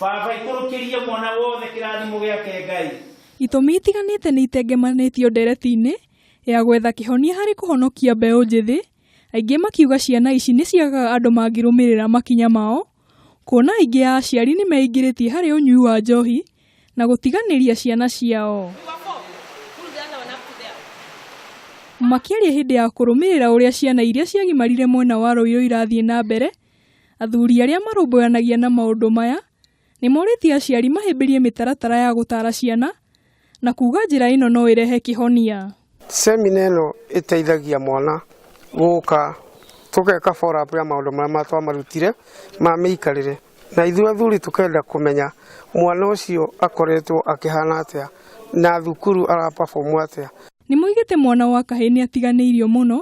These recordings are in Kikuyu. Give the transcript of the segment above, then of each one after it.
Baba ikũrũkĩrie mwana wothe kĩrathimo gĩake Ngai. Itũmi itiganĩte nĩ itengemanĩtio ndereti-inĩ ya gwetha kĩhonia harĩ kũhonokia mbeũ njĩthĩ, aingĩ makiuga ciana ici nĩ ciagaga andũ mangĩrũmĩrĩra makinya mao, kuona aingĩ a aciari nĩ meingĩrĩtie harĩ ũnyui wa njohi na gũtiganĩria ciana ciao. Makĩaria hĩndĩ ya kũrũmĩrĩra ũrĩa ciana iria ciagimarire mwena wa Ruiru irathiĩ na mbere, athuri arĩa marũmbũyanagia na maũndũ maya nĩ morĩtie aciari mahĩmbĩrie mĩtaratara ya gũtara ciana na kuga njĩra ĩno no ĩrehe kĩhonia. Semina ĩno ĩteithagia mwana gũka tũgeka follow up ya maũndũ marĩa twamarutire ma mĩikarĩre, na ithuĩ athuri tũkenda kũmenya mwana ũcio akoretwo akĩhana atĩa na thukuru ara perform atĩa. Nĩ moigĩte mwana wa kahĩĩ nĩ atiganĩirio mũno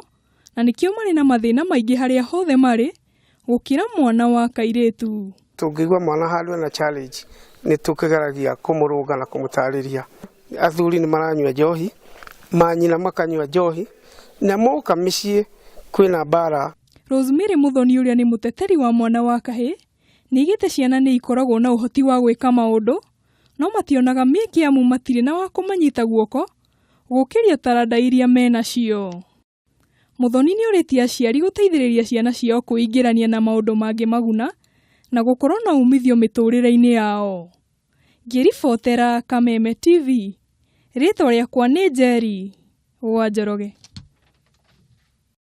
na nĩkĩo marĩ na mathĩna maingĩ harĩa hothe marĩ gũkĩra mwana wa kairĩtu. Tũngĩigua mwana handũ ena challenge nĩ tũkĩgeragia kũmũrũnga na kũmũtarĩria. Athuri nĩ maranyua njohi, manyina makanyua njohi, na moka mĩciĩ kwĩna mbara. Rosemary Muthoni ũrĩa nĩ mũteteri wa mwana wa kahĩĩ nĩaigĩte ciana nĩ ikoragwo na ũhoti wa gwĩka maũndũ no mationaga mĩeke amu matirĩ na wa kũmanyita guoko gũkĩria taranda iria menacio. Muthoni nĩorĩtie aciari gũteithĩrĩria ciana ciao kwĩingĩrania na maũndũ mangĩmaguna na gũkorwo na umithio mĩtũrĩre-inĩ yao. Ngĩribotera Kameme TV, rĩtwa rĩakwa nĩ Njeri wa Njoroge.